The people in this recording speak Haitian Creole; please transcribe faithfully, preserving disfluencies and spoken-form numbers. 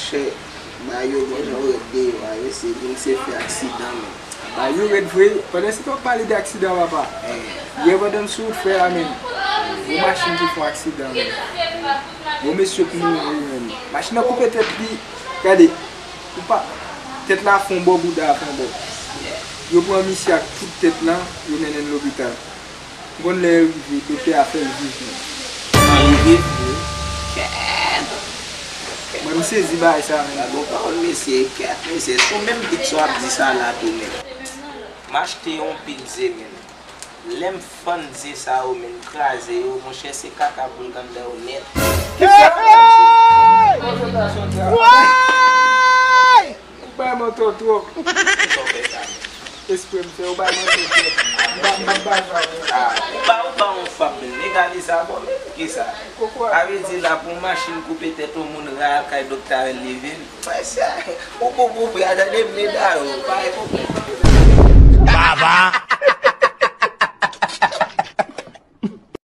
Chè, ba yo bon jan rèd deyò a, yo se moun se fè aksidan, men. Ba yo rèd vre, pandan se tan w ap pale de aksidan, papa. Yè pandan m sou wout fè a, men. Yon machin ki fè yon aksidan, men. Yon mesye ki mouri, men. Machin nan koupe tèt li. Gade, ou pa, tèt la fè yon bò, bouda a fè yon bò. Yo pran misye ak tout tèt lan, yo mennen l lopital. M konn lè yo rive, doktè a fè l viv, men. An, li viv? Kèt! Mwen, m sezi bagay sa, men. Gade yon pawòl, mesye, kèt, mesye. Se ou menm ki t sou ap di sa la tou, men. M achte yon pil ze, men. Lè m fann ze sa yo, men, m kraze yo, monchè, se kaka pou l t anndan yo nèt. Kisa? Konsantrasyon sa. Ou bay mantò twòp. Poukisa w fè sa? Espre m fè, ou bay mantò twòp. M ap, m ap baza w. Ah, ou ba, ou ba yon fap, men, egalize sa, bon, men, kisa? Sa vle di la, pou yon machin koupe tèt yon moun, ray al kay doktè a leve l. Mwen, se, ou pou, pou, pou, atande, m neda yo, pa,